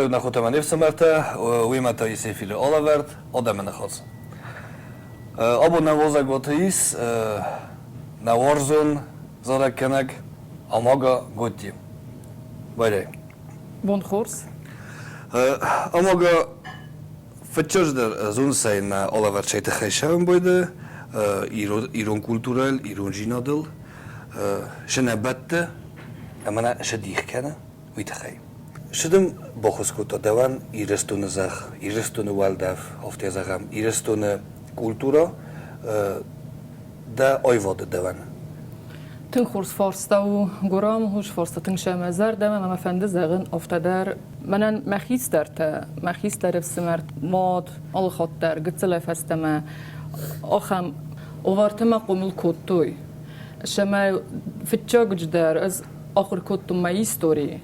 Байрайут нӕ хотӕ ӕмӕ не фсымӕртӕ, уыимӕ та ис эфиры алӕвӕрд Адӕмы ныхас. Абон нӕ уазӕгуаты ис нӕ уарзон зарӕггӕнӕг Амага Готти. Байрай. Бон хорз. Амага фыццаджыдӕр зонысӕй нӕ алӕвӕрд цӕй тыххӕй сӕвӕмбойды ирон культурӕйыл, ирон зинадыл, шы нӕ бӕтты ӕмӕ нӕ шы дих кӕны, уый тыххӕй. Шы дын баххуыс кодта дӕуӕн Ирыстоны зӕхх, Ирыстоны уӕлдӕф, афтӕ зӕгъӕм, Ирыстоны культурӕ дӕ аивады дӕуӕн? Тынг хорз фарста у, Гурам, хорз фарста тынг сӕ мӕ зӕрдӕмӕ ӕмӕ мӕ фӕнды зӕгъын афтӕ дӕр. Мӕнӕн мӕ хистӕртӕ, мӕ хистӕр ӕфсымӕр, мад, алы хатт дӕр гыццылӕй фӕстӕмӕ ахӕм уавӕрты мӕ хъомыл кодтой. Сӕмӕ фыццагджыдӕр ӕз ахуыр кодтон мӕ истори.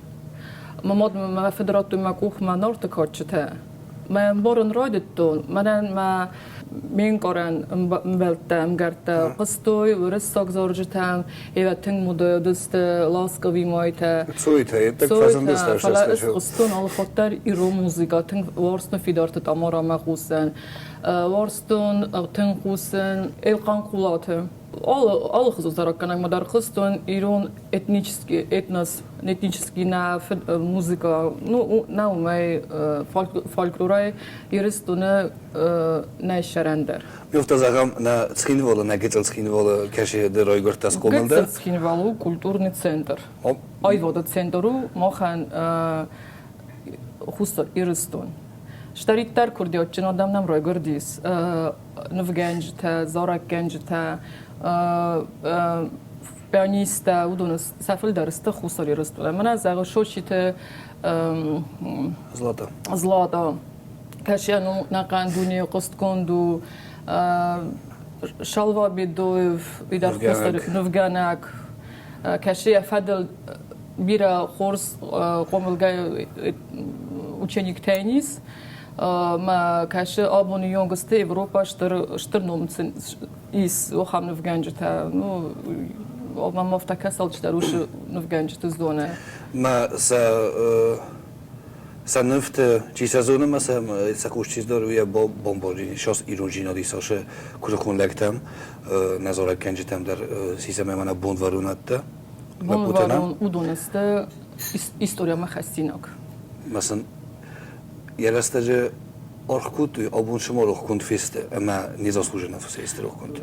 Мӕ мад мӕ фыд радтой мӕ къухмӕ Нарты кадджытӕ. Мӕ ӕмбарын райдыдтон, мӕнӕн мӕ ме нкъарӕн ӕмбӕлттӕ, ӕмгӕрттӕ хъуыстой уырыссаг зарджытӕм, ивӕ тынг модӕ ласковый майтӕ. Цойтӕ, ӕддаг фӕзындысты. Фӕлӕ ӕз хъуыстон алыхатт дӕр ирон музыкӕ, тынг уарзтон Фидарты Тамарамӕ хъусын, уарзтон тынг хъусын Елхъан Хъулаты. Алыхуызон зарӕггӕнӕгмӕ дӕр хъуыстон ирон этнический этнос, этнический нӕ музыка, ну, нӕ уымӕй фольклорӕй Ирыстоны нӕ ссарӕн дӕр. Афтӕ зӕгъӕм, нӕ Цхинвалы, нӕ гыццыл Цхинвалы кӕсы ды райгуырдтӕ схъомыл дӕ? Гыццыл Цхинвал у культурный центр. Аивады центр у махӕн Хуссар Ирыстон. Стӕриддӕр курдиатджын адӕм нӕм райгуырдис нывгӕнджытӕ, зарӕггӕнджытӕ, пианисттӕ, уыдоны сӕ фылдӕр сты Хуссар Ирыстоны. Мӕнӕ зӕгъы Сочиты Злата. Злата. Кӕсӕн у нӕхъӕн дунейы хъуыстгонд у Шалва Бедоев, уый дӕр нывгӕнӕг. Кӕсы йӕ фӕдыл бирӕ хорз хъомылгӕ учениктӕ ис. Мӕ кӕсы абоны онг сты Европа стыр стыр ном ис ахӕм нывгӕнджытӕ. Ну, мӕм афтӕ кӕсы алчидӕр уыцы нывгӕнджыты зоны. Мӕ сӕ сӕ нывты чи сӕ зоны мӕ сӕ сӕ хъус чи сдары, уый бомбардини сас иронджинад исасы куырыхон лӕгтӕм, нӕ зарӕггӕнджытӕм дӕр сисӕмӕ мӕнӕ бонвӕрунӕдтӕ. Бонвӕрун уыдон сты историямӕ хӕссинаг. Мӕ сын йӕ рӕстӕджы аргъ кодтой, абон сымах рохгонд фесты ӕмӕ незаслуженно фесты рохгонд.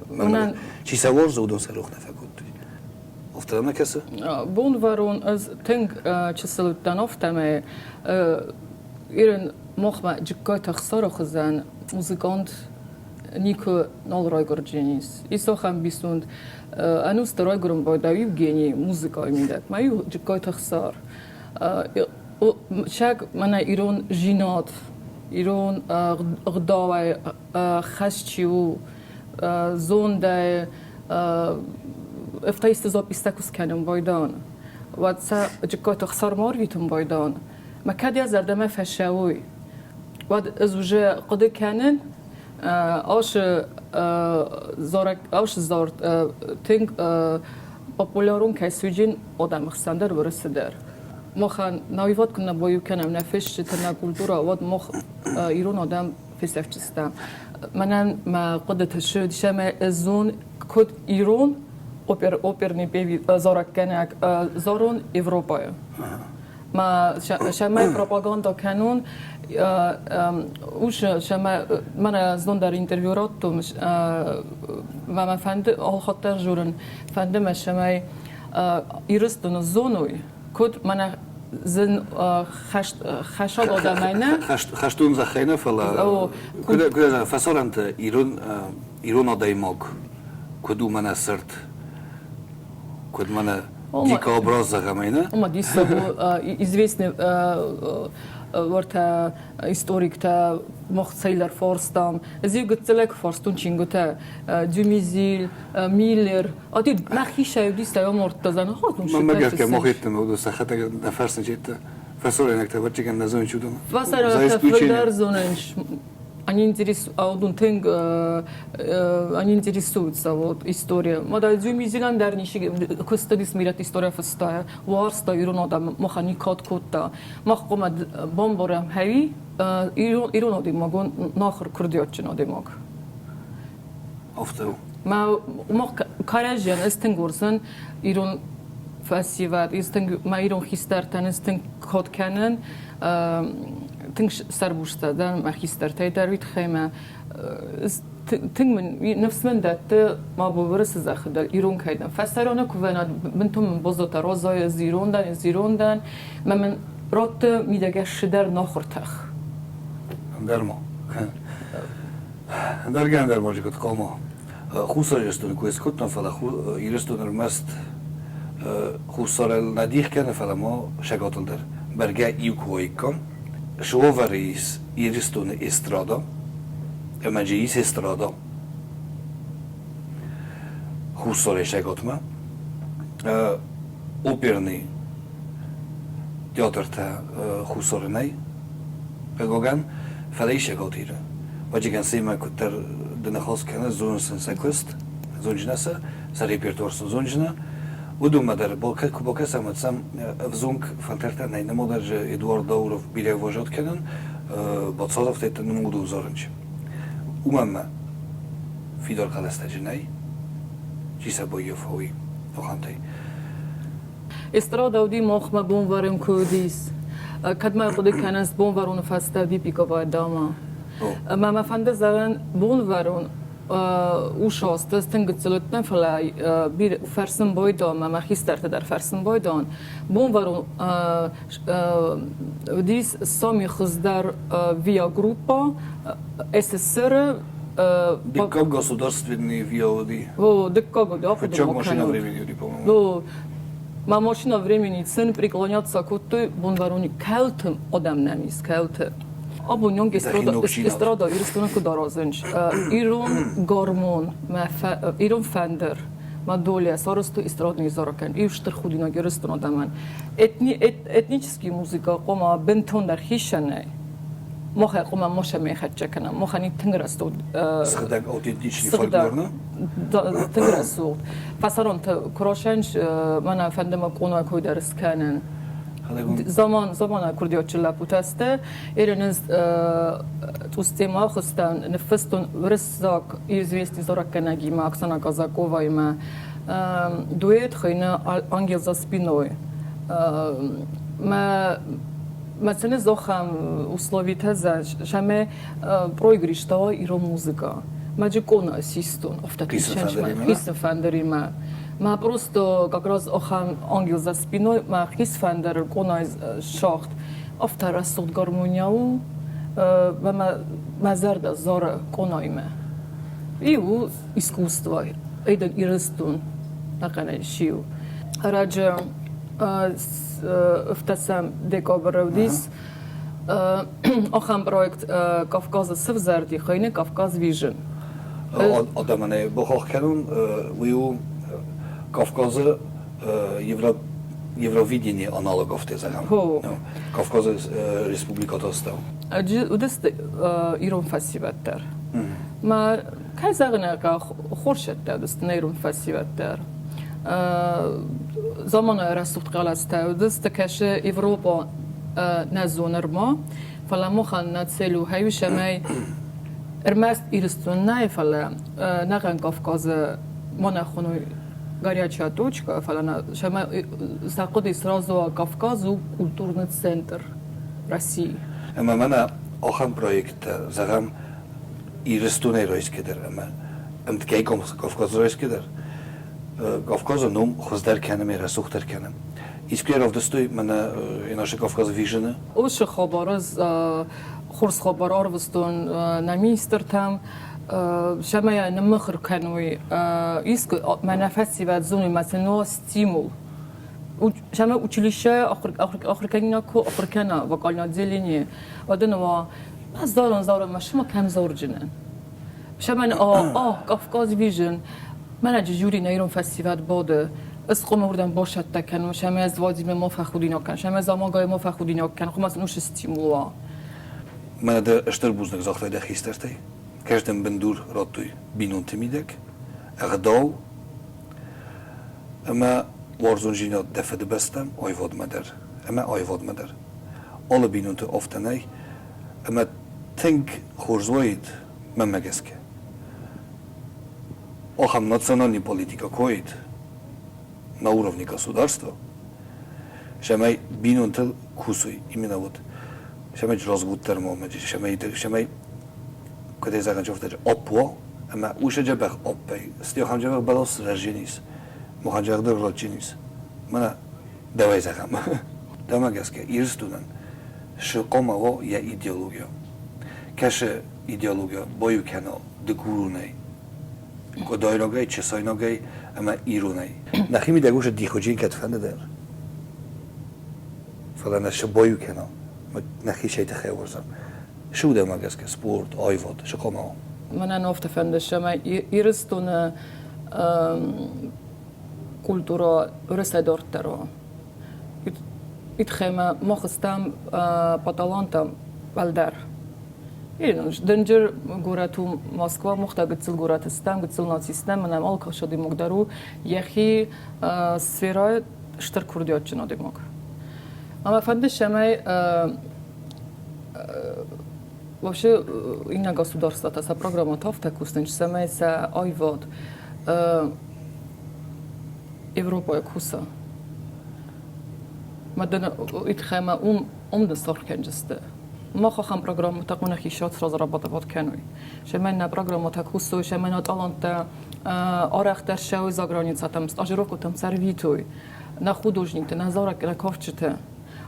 Чи сӕ уарзы, уыдон сӕ рох нӕ фӕкодтой. Афтӕ нӕ кӕсы? Бонвӕрон ӕз тынг чысыл уыдтӕн, афтӕмӕй Ирын махмӕ Джыккайты Ӕхсары хуызӕн музыкант никуы нал райгуырдженис. Ис ахӕм бисонд ӕнусты райгуырын байдау Евгений музыкайы мидӕг. Мӕ иу Джыккайты Ӕхсар. Сӕг мӕнӕ ирон зинад, ирон ӕгъдауӕй хӕст чи у, зондӕй ӕфтӕисты запистӕ куы скӕнын байдан, уӕд сӕ Джыккайты Ӕхсармӕ арвитын байдан. Мӕ кӕд йӕ зӕрдӕмӕ фӕцӕуой, уӕд ӕз уже хъуыды кӕнын, ашы зарӕг, ашы зард тынг популярон кӕй суджын адӕмы хсӕн дӕр, уырысы дӕр. Махӕн науивад куы нӕ баиу кӕнӕм нӕ фысджыты, нӕ культурӕ, уӕд мах ирон адӕм фесӕфджыстӕм. Мӕнӕн мӕ хъуыдыты ссыд, сӕмӕ зон куыд ирон опер, оперный певец, зарӕггӕнӕг зарон Европӕйы. Ма сӕмӕ пропаганда кӕнун, уш сӕмӕ мӕнӕ знон дӕр интервью радтон, мӕ мӕ фӕнды алхатт дӕр журын, фӕнды мӕ сӕмӕй Ирыстоны зоной, куыд мӕнӕ зын хӕсаг адӕмӕй нӕ. Хӕстон зӕххӕй нӕ, фӕлӕ куыд фӕсарӕнты ирон ирон адӕймаг куыд у мӕнӕ цырт, куыд мӕнӕ дикообраз зӕгъӕм ӕй, нӕ? Ома диссаг у, известный уӕртӕ историктӕ мах цӕйлӕр фарстам, ӕз гыццылӕг фарстон чингуытӕ Дюмезиль, Миллер, а ти мӕхи сӕйдис амардта зӕн хатун. Мӕ гӕсгӕ мохеттен уыд сӕхӕдӕг нӕ фӕрсынчетты фӕсарӕйнӕгтӕ вӕрчигӕн нӕ зонынч уыдон. Фӕсарӕйнӕгтӕ фылдӕр зонынч. Они интерес, тынг они интересуются вот история. Мада Дзюмизилан дӕр ничи куыстадис мирӕт история фыста, уарзта ирон адӕм, махӕн никад кодта. Мах хъуамӕ бамбарӕм хӕви ирон адӕймагон нахуыр курдиатджын адӕймаг. Афтӕ у. Мӕ мах кӕрӕдзийӕн ӕз тынг уарзын ирон фӕсивӕд, ӕз тынг мӕ ирон хистӕртӕн ӕз тынг кад кӕнын, тынг сӕрбустӕ дӕн мӕ хистӕртӕй дӕр, уый тыххӕй мӕ тынг мын ныфс мын дӕтты ма Уырысы зӕххы дӕр ирон кӕй дӕн. Фӕсарӕны кувӕнад бынтон мын баззадта розайы ӕз ирон дӕн, ӕз ирон дӕн. Мӕ мын радты мидӕгӕй цыдӕр нахуыртӕх. Ӕндӕр ма. Ӕндӕргӕ ӕндӕр ма куыд хъуамӕ. Хуссар Ирыстоны куы скодтам, фӕлӕ Ирыстон ӕрмӕст Хуссарыл нӕ дих кӕны, фӕлӕ ма Сӕгатыл дӕр. Бӕргӕ иу куы уаиккам. Суавӕры ис Ирыстоны эстрада, ӕмӕ джы ис эстрада Хуссарӕй Сӕгатмӕ. Оперный театртӕ Хуссары нӕй, хъыгагӕн, фӕлӕ ис Сӕгат Иры. Вӕджыгӕн семӕ куыддӕр ды ныхас кӕныс, зоныс сын сӕ куыст, зонджынӕ сӕ, сӕ репертуар сын зонджынӕ. Уыдонмӕ дӕр куы бакӕсӕм, уӕд сӕм ӕвзонг фӕлтӕртӕ нӕй. Нымад же Эдуард Дауров бирӕ уважат кӕнын, Бацалов та нымуд зарынч. Уымӕн мӕ фидар хъӕлӕстӕджы нӕй, чи сӕ баййафа, уый ахӕмтӕй. Эстрада уыди махмӕ бонвӕрон куы уыдис. Кӕд ма хъуыды кӕнынц бонвӕроны фӕстӕ Бипиковая дама. Ӕмӕ мӕ фӕнды зӕгъын, бонвӕрон ус азты тынг гыццыл уыдтӕн, фӕлӕ фӕрсын байдон, мӕ мӕ хистӕрты дӕр фӕрсын байдон. Бонвӕрон уыдис сами хуыздӕр ВИА-группа СССР-ы. Дыккаг государственный ВИА уыди. О, дыккаг уыди, ахъуыды Фыццаг машина времени уыди, по-моему. Мӕ машина времени цын преклоняться кодтой бонвӕрони кӕлты адӕм нӕм ис, кӕлты. Абон онг эстрада Ирыстоны куыд аразынц? Ирон гормон, ирон фӕндыр, мӕ доля сарӕзтой эстрадный зарӕгӕн. Иу стыр худинаг Ирыстоны адӕмӕн. Этнический музыка хъуамӕ бынтондӕр хицӕнӕй. Махӕй хъуамӕ мосӕмӕ хӕццӕ кӕнӕм. Махӕн тынг рӕсугъд. Сыгъдӕг аутентичный фольклор, нӕ? Тынг рӕсугъд. Фӕсаронты куы мӕнӕ фӕнды мӕ къона кой дӕр скӕнын. Заман замана курдиатджын лӕппутӕ сты. Ереныз цъустема хуыстан ныффыстон уырыссаг известный зарӕггӕнӕгимӕ Оксана Казаковаимӕ дуэт хуыйны «Ангел за спиной». Мӕ мӕ цыны зохӕм условитӕ за шаме проигрыштала ирон музыка. Мӕ къона систон, хисын фӕндыримӕ. Мӕ просто как раз ахӕм ангел за спиной мӕ хис фӕндыр къонай сагъд. Афтӕ рӕсугъд гармония у, мӕ мӕ зӕрдӕ зары къонаимӕ. И у искусство, это Ирыстон, ӕнӕхъӕнӕй сиу. Ӕрӕджы ӕфтӕсӕм декабры уыдис ахӕм проект Кавказы сывзӕрди хуыйны Кавказ Vision. Адӕмӕн ӕй бахахх кӕнон, уый у Кавказы Евровидение аналог афтӕ зӕгъӕм. Кавказы республикӕты астӕу. Уыдысты ирон фӕсивӕд дӕр. Мӕ кӕй зӕгъын ӕй хорз цӕттӕ уыдысты нӕ ирон фӕсивӕд дӕр. Заманайы рӕсугъд хъӕлӕстӕ уыдысты, кӕсы Европа нӕ зоны ӕрма, фӕлӕ махӕн нӕ цель у хӕйус ӕмӕ ӕрмӕст Ирыстон нӕй, фӕлӕ нӕхъӕн Кавказы ма нӕ хоной горячая точка, фӕлӕ нӕ сӕ хъуыды сразу Кавказ у культурный центр России. Ӕмӕ мӕнӕ ахӕм проекттӕ, зӕгъӕм, Ирыстонӕй райсгӕ дӕр ӕмӕ ӕмткӕй Кавказы райсгӕ дӕр, Кавказы ном хуыздӕр кӕнӕм, рӕсугъддӕр кӕнӕм. Искуы равдыстой мӕнӕ наша Кавказы Vision-ы? Уыцы хабар ӕз хорз хабар арвыстон нӕ министртӕм, цӕмӕй ныммыхуыр кӕной искуы мӕнӕ фӕсивӕд зоной мӕ сын уа стимул. Сӕмӕ училищӕйы ахуыркӕнинаг куы ахуыр кӕна вокальное отделение, уӕд ын уа зарон зарон мӕ сымӕ кӕм зарджынӕн. Сӕмӕн а Кавказ Vision мӕнӕ жюри нӕ ирон фӕсивӕд бады, ӕз хъуамӕ уырдӕм басӕттӕ кӕнон, сӕмӕ ӕз Вадимы ма фӕхудинаг кӕн, сӕмӕ ӕз Амагайы ма фӕхудинаг кӕн, хъуамӕ сын уыцы стимул уа. Мӕнӕ дӕ стыр бузныг загътай дӕ хистӕртӕй. Кӕсдӕн бындур радтой бинонты мидӕг, ӕгъдау ӕмӕ уарзондзинад дӕ фыдыбӕстӕм, аивадмӕ дӕр ӕмӕ аивадмӕ дӕр. Алы бинонты афтӕ нӕй, ӕмӕ тынг хорз уаид, мӕнмӕ гӕсгӕ. Ахӕм национальный политикӕ куы уаид на уровне государства, цӕмӕй бинонтыл кусой именно вот цӕмӕй разгуддӕр ма цӕмӕй цӕмӕй куыд зӕгъӕн афтӕ апп уа ӕмӕ уыцы дзӕбӕх аппӕй стӕй ахӕм дзӕбӕх бӕлас сырӕздженис махӕн зӕгъдӕр раддженис мӕнӕ дӕуӕй зӕгъӕм дӕумӕ гӕсгӕ Ирыстонӕн шы хъуамӕ уа йӕ идеология кӕсы идеология баиу кӕна дыгуронӕй къуыдайрагӕй чысайнагӕй ӕмӕ иронӕй нӕхимидӕг уыцы дихуджын кӕд фӕнды дӕр фӕлӕ нӕ шы баиу кӕна нӕхи цӕй тыххӕй уарзӕм шы у дӕумӕ гӕсгӕ спорт аивад шы хъуамӕ уа Мӕнӕн афтӕ фӕнды, цӕмӕй Ирыстоны культура Уӕрӕсейӕ дарддӕр уа. Итхӕмӕ мах стӕм по талантам уӕлдӕр. Дынджыр горӕт у Москва, мах та гыццыл горӕты стӕм, гыццыл наци стӕм, мӕнӕ алкӕцы адӕймаг дӕр у йӕхи сферӕйы стыр курдиатджын адӕймаг. Ӕмӕ фӕнды, цӕмӕй вообще иннӕ государствотӕ сӕ программӕтӕ афтӕ кусынц, цӕмӕй сӕ аивад Европӕйы куса. Итхӕмӕ ум ум дын саргъ кӕнджысты. Мах ахӕм программӕтӕ хъуамӕ хицауад разрабатывать кӕной. Цӕмӕй нӕ программӕтӕ кусой, цӕмӕй нӕ таланттӕ арӕхдӕр ссӕуой заграницӕтӕм, стажировкӕтӕм сӕрвитой. Нӕ художниктӕ, нӕ зарӕг, нӕ кафджытӕ.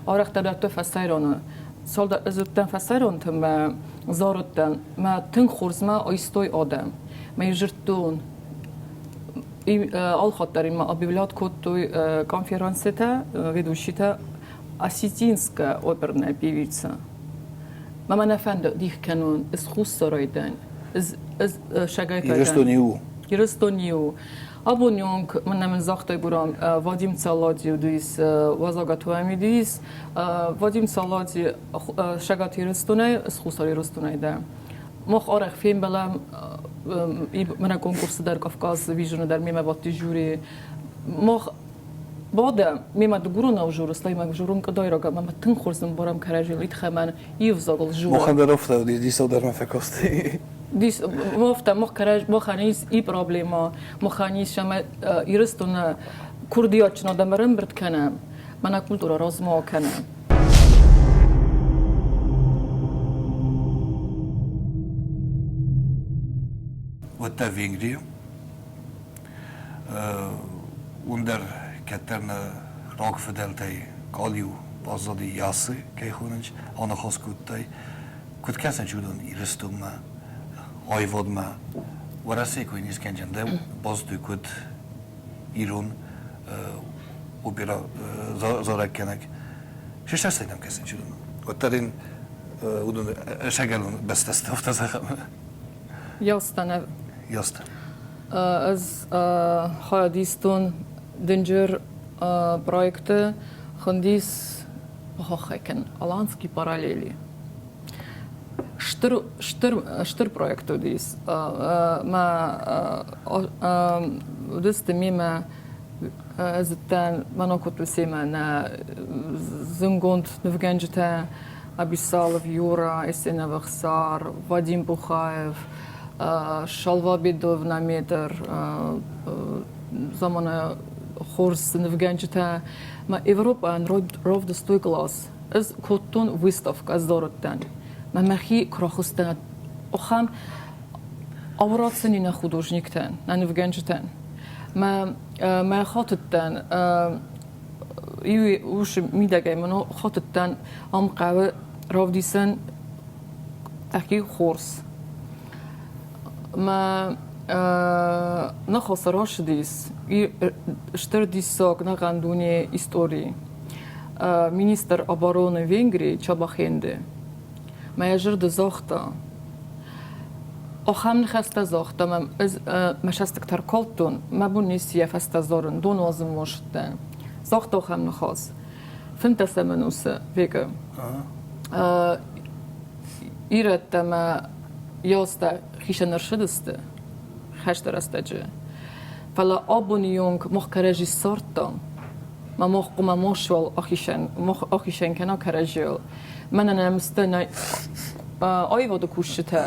Арӕхдӕр дӕтты фӕсайроны. Цалдӕр ӕз уыдтӕн фӕсайронты мӕ зарыдтӕн. Мӕ тынг хорз мӕ айстой адӕм. Мӕ зырдтон. Алхатт дӕр ма объявлять кодтой конференцитӕ, ведущитӕ осетинская оперная певица. Мӕ нӕ фӕнды дих кӕнон, ӕз хуссарӕй дӕн, ӕз ӕз шагайтай дӕн. Ирыстон иу. Ирыстон иу. Абоны онг мӕнӕ мын загътай Гурам, Вадим Цалади уыдис, Уазагатуами уыдис. Вадим Цалади Цӕгат Ирыстонӕй, ӕз Хуссар Ирыстонӕй дӕн. Мах арӕх фембӕлӕм мӕнӕ конкурсы дӕр Кавказ Вижны дӕр мемӕ бадти жюри. Мах бадӕм, мемӕ дыгуронау журы, слаймаг журын къуыдайраг ӕмӕ мӕ тынг хорз ӕмбарӕм кӕрӕдзийыл итхӕмӕн ивзагыл журы. Махӕн дӕр афтӕ уыди, дисыл дӕр мӕ фӕкасти. Дис, афтӕ мах кӕрӕдз, махӕн ис и проблема, махӕн ис ӕмӕ Ирыстоны курдиатджын адӕм ӕрӕмбырд кӕнӕм, мӕнӕ культура размӕ кӕнӕм. Уӕдта Венгрийы. Уым дӕр кӕддӕр нӕ рагфыдӕлтӕй къалиу баззади Ясы, кӕй хонынц, аныхас кодтай. Куыд кӕсынц уыдон Ирыстонмӕ, аивадмӕ? Уӕрӕсейы кой не скӕнджын дӕ базыдтой куыд ирон опера зарӕггӕнӕг. Се нӕм кӕсынц уыдон. Уӕддӕр ын уыдон ӕсӕгӕлон бӕстӕ сты, афтӕ зӕгъӕм. Ястӕ Ястӕ. Ӕз хайад истон дынджыр проекты хуындис бахаххӕй Аланский параллели. Стыр, стыр, стыр проект уыдис. Мӕ уыдысты мемӕ зыдтӕн мӕ семӕ нӕ зынгонд нывгӕнджытӕ Абисалов Юра, Эсенов Ӕхсар, Вадим Бухаев, Шалва Бедов Наметр, замана хорз нывгӕнджытӕ. Мӕ Европӕйӕн равдыстой класс. Ӕз кодтон выставкӕ, ӕз зарыдтӕн. Мӕ мӕхи куы рахызтӕн, ахӕм аурадзӕни нӕ художниктӕн, нӕ нывгӕнджытӕн. Мӕ мӕ хатыдтӕн иу усы мидӕгӕй мын хатыдтӕн ам хъӕуы равдисӕн ӕхи хорз. Мӕ ныхасы рацыдис стыр диссаг нӕхъӕн дунейы историйы. Министр обороны Венгрии Чабахенде мӕ зӕрды загъта, ахӕм ныхӕстӕ загъта мӕм, ӕз мӕ сӕстыгтӕ ркалдтон, мӕ бон ницы йӕ фӕстӕ дзурын, дон уадзынмӕ ссыдтӕн. Загъта ахӕм ныхас. 15 ӕнусы векы. Ирӕттӕ мӕ ястӕ хицӕн ӕрцыдысты хӕсты рӕстӕджы. Фӕлӕ абоны онг мах кӕрӕдзи ссардтам, мӕ мах хъуамӕ мауал ахицӕн, мах ахицӕн кӕна кӕрӕдзийыл. Мӕнӕн ӕм сты нӕ аивады кусджытӕ,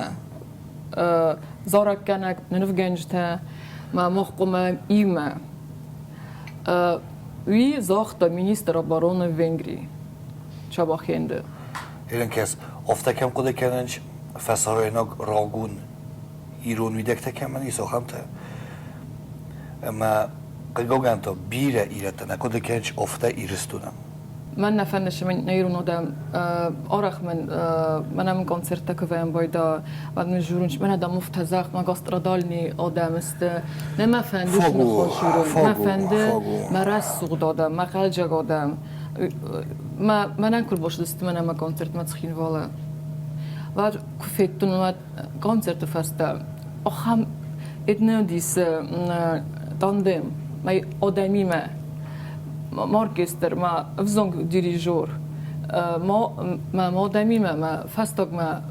зарӕггӕнӕг, нывгӕнджытӕ, мӕ мах хъуамӕ иумӕ. Уый загъта министр обороны Венгрийы Чабахенды. Еренкес, афтӕ кӕм хъуыды кӕнынц, фӕсарӕйнаг рагон ирон уидӕгтӕ кӕмӕн ис, ахӕмтӕ. Ӕмӕ хъыгагӕн та бирӕ ирӕттӕ нӕ хъуыды кӕнынц афтӕ Ирыстонӕн. Мӕн нӕ фӕнды, мӕн нӕ ирон адӕм арӕх мӕн мӕнӕ концерттӕ куы вӕййӕм байда, уӕд мын журынц, мӕнӕ дам уфтӕ зӕгъ, мӕ гастродальный адӕм сты. Нӕ мӕ фӕнды ныхас журын, мӕ фӕнды мӕ рӕсугъд адӕм, мӕ хъӕлдзӕг адӕм. Мӕ мӕнӕн куы рбацыдысты мӕнӕ мӕ концертмӕ Цхинвалы, уӕд куы федтон, уӕд концерты фӕстӕ ахӕм этнодис тандем мӕ адӕмимӕ ма оркестр, ма ӕвзонг дирижер, ма мӕ адӕмимӕ мӕ фӕстагмӕ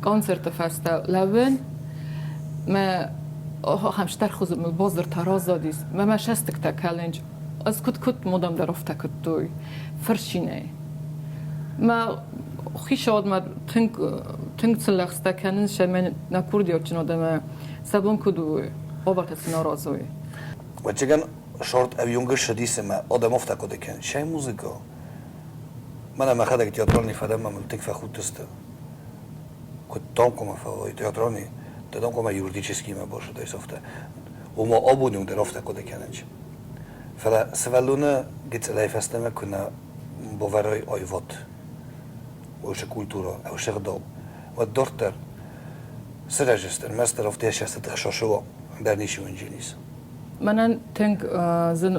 концерты фӕстӕ лӕууын, мӕ ахӕм стӕрхуызы мыл базыртӕ разадис, мӕ мӕ сӕстыгтӕ кӕлынч. Ӕз куыд куыд модам дӕр афтӕ куыдтой фырцинӕй. Мӕ хицауадмӕ тынг тынг цы лӕгъстӕ кӕнынц, сӕ нӕ курдиатджын адӕмы сӕ бон куыд у, уавӕртӕ сын аразой. Ӕвӕццӕгӕн, шорт ӕвйонгы ссыдис ӕмӕ адӕм афтӕ хъуыды кӕнынц, сӕ музыка. Мӕнӕ мӕхӕдӕг театральный фӕдӕн мӕм тынг фӕхудтысты. Куыд дам хъуамӕ фӕуой театральный, дӕ дам хъуамӕ юридическиймӕ бацыдаис афтӕ. Ома абоны дӕр афтӕ хъуыды кӕнынц. Фӕлӕ сывӕллоны гыццылӕй фӕстӕмӕ куы нӕ бавӕрой аивад, уыцы культурӕ, уыцы ӕгъдау, уӕд дарддӕр сырӕзысты, ӕрмӕстдӕр афтӕ сӕ тыхсасыуа, ӕндӕр ницы уынджын ис. Мӕнӕн тынг зын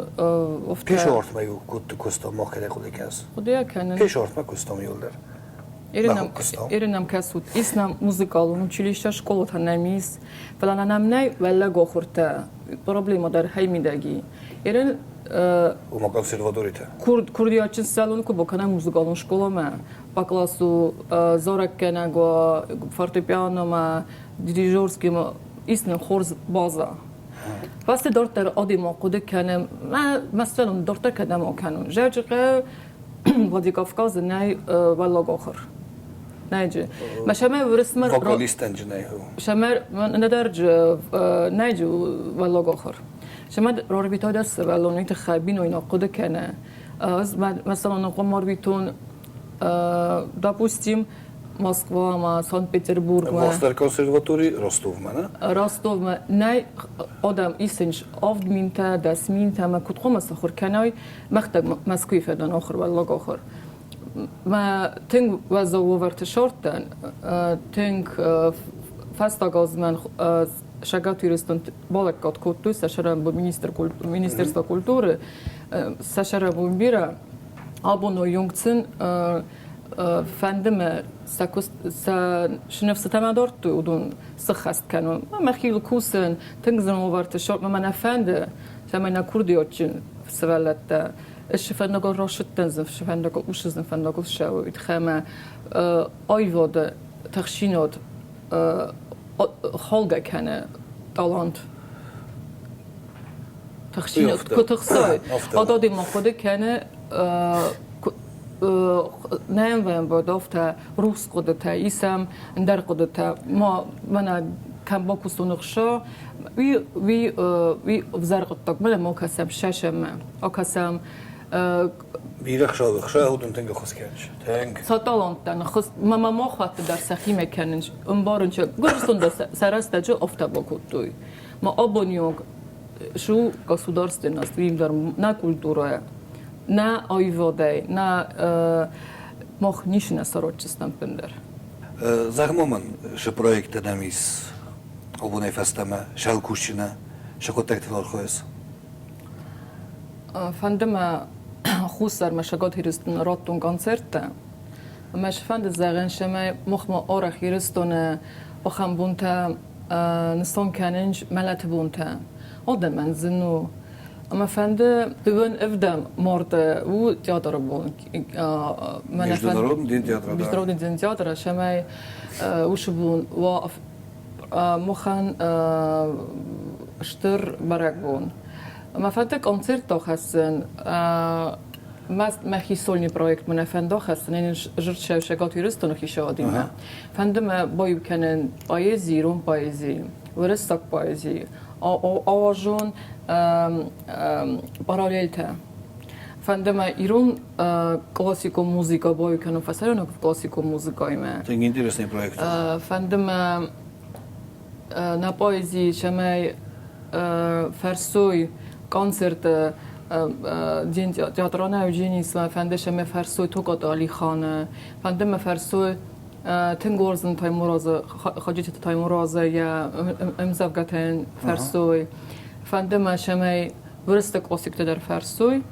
афтӕ... Пешортмӕ-иу куыд куыстам, мах кӕдӕй хъуыды кӕныс? Хъуыдыйӕ кӕнын. Пешортмӕ куыстам иуылдӕр. Иринам кӕсут, ис нӕм музыкалон училище, школатӕ нӕм ис, фӕлӕ нӕм нӕй уӕллаг ахуыртӕ, проблема дӕр хӕймидӕги. Ирин Ома консерваторитӕ? Курдиатджын сывӕллон куы бакӕна музыкалон скъоламӕ, по классу зарӕггӕнӕг уа, фортепианомӕ, дирижерскиймӕ, ис нын хорз базӕ. Фӕсте дарддӕр адӕймаг хъуыды кӕны, мӕ сывӕллон дарддӕр кӕдӕм акӕнон. Зӕгъгӕ, Владикавказы нӕй уӕллаг ахуыр. Нӕйджы. Мӕ сӕмӕ уырысмӕ Вокалистӕн нӕй. Сӕмӕ нӕдӕр нӕйджы уӕллаг ахуыр. Сӕмӕ рарвитадӕ сывӕллоны тыххӕй бинойнаг хъуыды кӕны. Ӕз мӕ хъуамӕ арвитон, допустим, Москвамӕ, Санкт-Петербургмӕ. Мастер консерватори Ростовмӕ, нӕ? Ростовмӕ. Нӕй адӕм исынч 7 000, 10 000 ӕмӕ куыд хъуамӕ сахуыр кӕной, мӕхтӕг Мӕскуыйы фӕдӕн ахуыр, уӕллаг ахуыр. Мӕ тынг уӕззау уавӕрты сордтӕн, тынг фӕстаг аз мӕн Цӕгат Ирыстон балӕггад кодтой сӕ сӕрӕнбон Министерство культуры, сӕ сӕрӕнбон бирӕ. Абон уыйонг сын фӕнды мӕ сӕ куыст сӕ сныфсытӕ мӕ дардтой, уыдон сыххӕст кӕнон. Мӕхиуыл кусын, тынг зын уавӕрты сордмӕ мӕ нӕ фӕнды, цӕмӕй нӕ курдиатджын сывӕллӕттӕ сфӕндагыл рӕсугъддӕр фӕндагыл, усы зын фӕндагыл ссӕуой, ӕмӕ аивады тыхсинад халгӕ кӕны талант. Тыхсинад куы тыхсай, адӕймаг хъуыды кӕны нӕм вӕмбӕлд афтӕ рухс хъуыдытӕ, исӕм ӕндӕр хъуыдытӕ. Ма мӕнӕ кӕм бакуыстон ӕхса, уый уый уый ӕвзӕр хъуыддаг. Мӕнӕ ма кӕсӕм сӕсӕммӕ, акӕсӕм Бирӕ хсӕвы хсӕвы тынг ӕххуыс кӕныс. Тынг. Сӕ таланттӕ ныххуыс мӕ мӕ хатты дӕр сӕхимӕ кӕнынц. Ӕмбарын Гуырдзыстон дӕр сӕ рӕстӕджы афтӕ бакодтой. Ма абоны онг шу государственность уым дӕр нӕ культурӕйӕ, нӕ аивадӕй, нӕ мах ницы нӕ сародчыстӕм ӕппындӕр. Зӕгъ-ма мын, цы проекттӕ дӕм ис абонӕй фӕстӕмӕ, сӕлкусджынӕ, цы хъуыддӕгтыл архайыс? Фӕнды мӕ Хуссармӕ Цӕгат Ирыстоны радтон концерттӕ. Ӕмӕ сфӕнды зӕгъын, цӕмӕй махмӕ арӕх Ирыстоны ахӕм бонтӕ нысан кӕнынц мӕлӕты бонтӕ. Адӕмӕн зын у. Ӕмӕ фӕнды дыууын ӕвдӕм марты у театры бон. Международный день театра. Международный день театра, цӕмӕй уыцы бон уа махӕн стыр бӕрӕгбон. Мӕ фӕнды концерттӕ хӕссын, мӕхи сольный проект мӕ нӕ фӕнды хӕссын, ын зырд Цӕгат Ирыстоны хицауадимӕ. Фӕнды мӕ баиу кӕнын поэзи, ирон поэзи, уырыссаг поэзи, ауазон параллельтӕ. Фӕнды мӕ ирон классикон музыка баиу кӕнын фӕсарӕйнаг классикон музыкаимӕ. Тынг интересный проект. Фӕнды мӕ нӕ поэзи цӕмӕй фӕрсой концерты театрон Евгенийсмӕ, фӕнды сӕмӕ фӕрсой Токаты Алиханы, фӕнды мӕ фӕрсой тынг уарзын Таймуразы, Хаджиты Таймуразы йӕ ӕмдзӕвгӕтӕн фӕрсой, фӕнды мӕ цӕмӕй уырыссаг классиктӕ дӕр фӕрсой.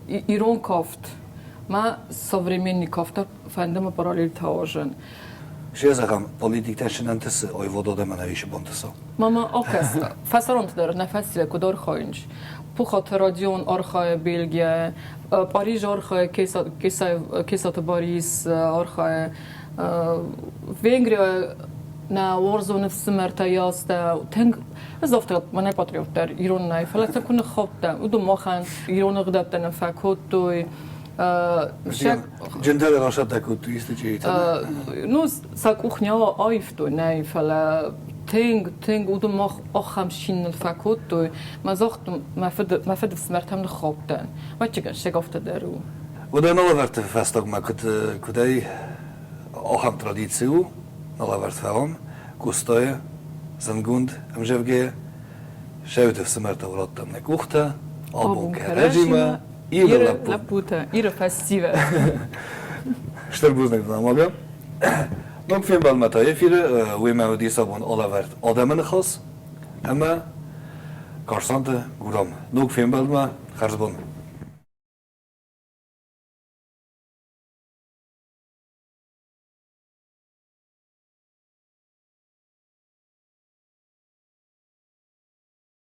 Ирон кафт ма современный кафт фӕнды мӕ параллельтӕ уарзын. Се зӕгъӕм, политиктӕ сын ӕнтысы ойвод адӕмӕн ӕвисы бонты цӕу. Мама окӕс, фӕсаронты дӕр нӕ фӕсивӕд куыд архайынц. Пухаты Родион архайы Бельгийӕ, Париж архайы Кесаты Борис архайы, Венгрия нӕ уарзон ӕфсымӕртӕ ястӕ тынг ӕз афтӕ мӕнӕ патриот дӕр ирон нӕй, фӕлӕ сӕ куы ныххаудтӕ, уыдон махӕн ирон ӕгъдӕуттӕ нӕ фӕкодтой. Джендӕры расадтӕ кодтой исты чъиритӕ? Ну, сӕ къух не аивтой, нӕй, фӕлӕ тынг, тынг уыдон мах ахӕм цин ныл фӕкодтой. Мӕ загътон, мӕ фыды, мӕ фыды фсымӕртӕм ныххаудтӕн. Ӕвӕццӕгӕн, сӕг афтӕ дӕр у. Уыдон алӕвӕрдты фӕстагмӕ куыд, куыдӕй ахӕм традици у, алӕвӕрд фӕуӕм, Къостайы зынгонд ӕмзӕвгӕйӕ Сӕуты фсымӕртӕ радтам нӕ къухтӕ, абон кӕрӕдзимӕ Иры лӕппутӕ, Иры фӕсивӕд. Стыр бузныг дын, Амага. Ног фембӕлдмӕ та эфиры уемӕ уыдис абон алӕвӕрд адӕмы ныхас ӕмӕ Карсанты Гурам. Ног фембӕлдмӕ хӕрзбон.